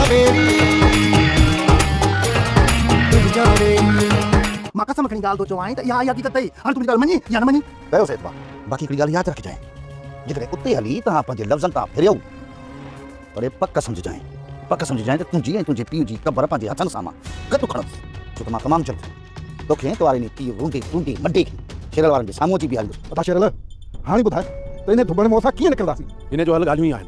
ويري تنهنجا ويري. مان قسم کڻي ڳالهه ٿو چوانء ته اها ئي حقيقت اٿئي. هاڻي تون منهنجي ڳالهه مڃين يا نه مڃين؟ ڪيو سيد ڀاء، باقي هڪڙي ڳالهه ياد رکجانء، جيڪڏهن اتي هلي توهان پنهنجي لفظن تان ڦريو تڏهن پڪ سمجهجانء، پڪ سمجهجانء ته تنهنجي ۽ تنهنجي پيء جي قبر پنهنجي هٿن سان مان گڏ کڻندس، ڇو ته مان تمام جلد توکي ۽ تواري انهي پيء رونڊي ٽونڊي مڊي کي شيرل وارن جي سامهون اچي بيهاريندس. ادا شيرل، هاڻي ٻڌاء ته انهي ڌٻڻ مان اسان ڪيئن نڪرنداسين؟ انهي جو حل ڳالهيون ئي آهن،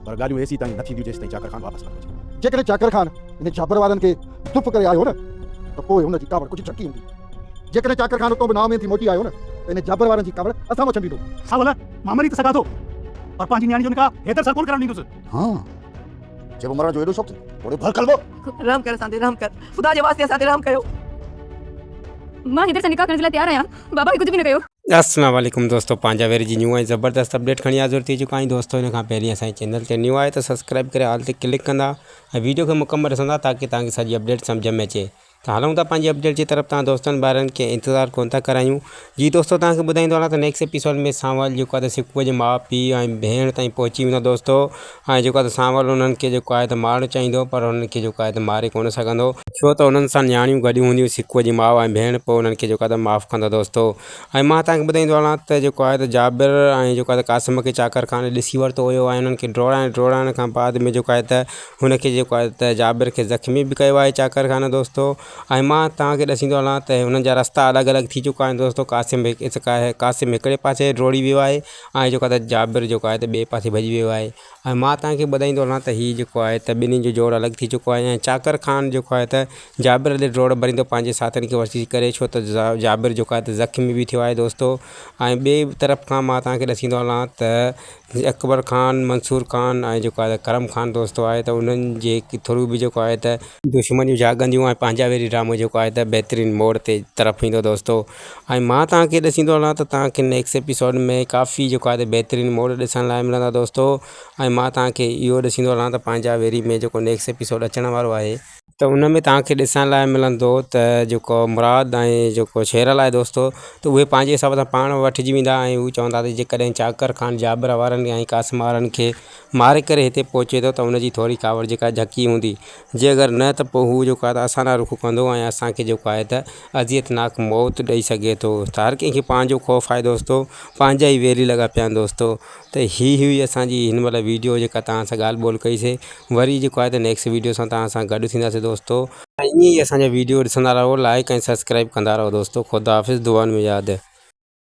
پر ڳالهيون ايسيتائين نه ٿينديون جيستائين چاڪر خان واپس نه پهچي. جيڪڏهن چاڪر خان انهي جابر وارن کي دف ڪري آيو نه ته پوء هن جي ڪاوڙ ڪجهه جهڪي هوندي. جيڪڏهن چاڪر خان اتان به نااميد ٿي موٽي آيو نه ته انهي جابر وارن جي ڪاوڙ اسان مان ڇنڊيندو. سانول، مان مري ته سگهان ٿو، پر پنهنجي نياڻي جو نڪاح حيدر سان ڪونه ڪرڻ ڏيندس. ها، جيڪو مرڻ جو ايڏو شوق اٿئي، اوڏي ڀر ڪلبو. رحم ڪر اسان تي رحم ڪر، خدا جي واسطي اسان تي رحم ڪيو. مان حيدر سان نڪاح ڪرڻ جي لاء تيار آهيان، بابا کي ڪجهه به نه ڪيو. السلام عليڪم دوستو پنهنجا وير جي نيو ۽ زبردست اپڊيٽ کڻي حاضر ٿي چڪا آهيون دوستو ان کان پهرين اسان جي چينل تي نيو آهي ته سبسڪرائب ڪري آل تي ڪلڪ ڪندا ۽ ويڊيو کي مڪمل ڏسندا تاڪي توهان کي سڄي اپڊيٽ سمجھ ۾ اچي ته هلون ٿا پنهنجي اپڊيٽ جي طرف تان دوستن ڀائرن کي انتظار ڪون ٿا ڪرايون جي دوستو توهان کي ٻڌائيندو هلان ته نيڪسٽ ايپيسوڊ ۾ سانول جيڪو آهي ته سڪوء جي ماء پيء ۽ ڀيڻ تائين پهچي ويندو دوستو ۽ جيڪو آهي ته سانول انهن کي جيڪو آهي ته مارڻ چاهيندو پر انهن کي جيڪو آهي ته ماري ڪونه سگهندو ڇو ته انهن سان نياڻيون گڏيون هونديون سڪوء جي ماء ۽ ڀيڻ پوء انهن کي جيڪو آهي ته معاف ڪندو دوستو ۽ مان توهان کي ٻڌائيندو هلان ته جيڪو آهي ته جابر ۽ جيڪو آهي ته قاسم کي چاڪر خان ڏسي ورتو هيو ۽ انهن کي ڊوڙائڻ ڊوڙائڻ کان بعد ۾ جيڪو آهي ته هن کي جيڪو آهي ته جابر کي زخمي به ڪيو آهي چاڪر خان دوستو ۽ مان توهان کي ڏسيندو هلان ته هنن جا رستا الڳ الڳ ٿي چڪا آهن دوستو قاسم قاسم هڪڙي پاسي ڊوڙي ويو آهي ۽ جيڪو آهي ته جابر جيڪو آهي ته ٻئي پاسي ڀڄي ويو آهي ۽ مان توهان کي ٻڌائيندو هلان ته هي جيڪو آهي ته ٻنهي جو جوڙ الڳ ٿي چڪو آهي ۽ چاڪر خان جيڪو آهي ته جابر ڏي ڊوڙ ڀريندو پنهنجي ساٿين کي وٺي ڪري ڇو ته جابر جيڪو آهي ته زخمي به ٿيو آهي دوستو ۽ ٻئي طرف کان مان توهان کي ڏسيندو هلان ته اڪبر خان، منصور خان ۽ جيڪو آهي ته ڪرم خان دوستو آهي ته انهن جي ٿرو به جيڪو آهي ته دشمنيون جاڳنديون ۽ پنهنجا ويري ڊرامو جيڪو آهي ته بهترين موڙ تي طرف ايندو دوستو ۽ مان توهان کي ڏسيندو هلان ته توهان کي نيڪسٽ ايپيسوڊ ۾ ڪافي جيڪو آهي ته بهترين موڙ ڏسڻ لاء ملندا دوستو ۽ مان توهان کي اهو ڏسيندو هلان ته پنهنجا ويري ۾ جيڪو نيڪسٽ ايپيسوڊ اچڻ وارو آهي ته ان ۾ توهان کي ڏسڻ لاء ملندو ته جيڪو مراد ۽ جيڪو شيرل آهي دوستو ته اهي پنهنجي حساب سان پاڻ وٺجي ويندا ۽ هو چوندا ته جيڪڏهن چاڪر خان جابر وارن ۽ قاسم وارن کي ماري ڪري هتي پهچي ٿو ته ان جي ٿوري ڪاوڙ جيڪا جهڪي هوندي جي اگر نه ته پوء هو جيڪو آهي ته اسان ڏانهن رخ ڪندو ۽ اسان کي جيڪو آهي ته اذيت ناڪ موت ڏئي سگهي ٿو ته هر ڪنهن کي پنهنجو خوف آهي دوستو پنهنجا ئي ويري لڳا پيا آهن دوستو ته هي هئي اسان جي هن مهل ويڊيو جيڪا توهان سان ڳالهه ٻولهه ڪئي سي وري جيڪو آهي ته نيڪسٽ ويڊيو سان توهان سان گڏ ٿينداسي دوستو. ائين ئي اسان جا ويڊيو ڏسندا رهو لائڪ ۽ سبسڪرائب ڪندا رهو دوستو خدا حافظ دعائن ۾ ياد.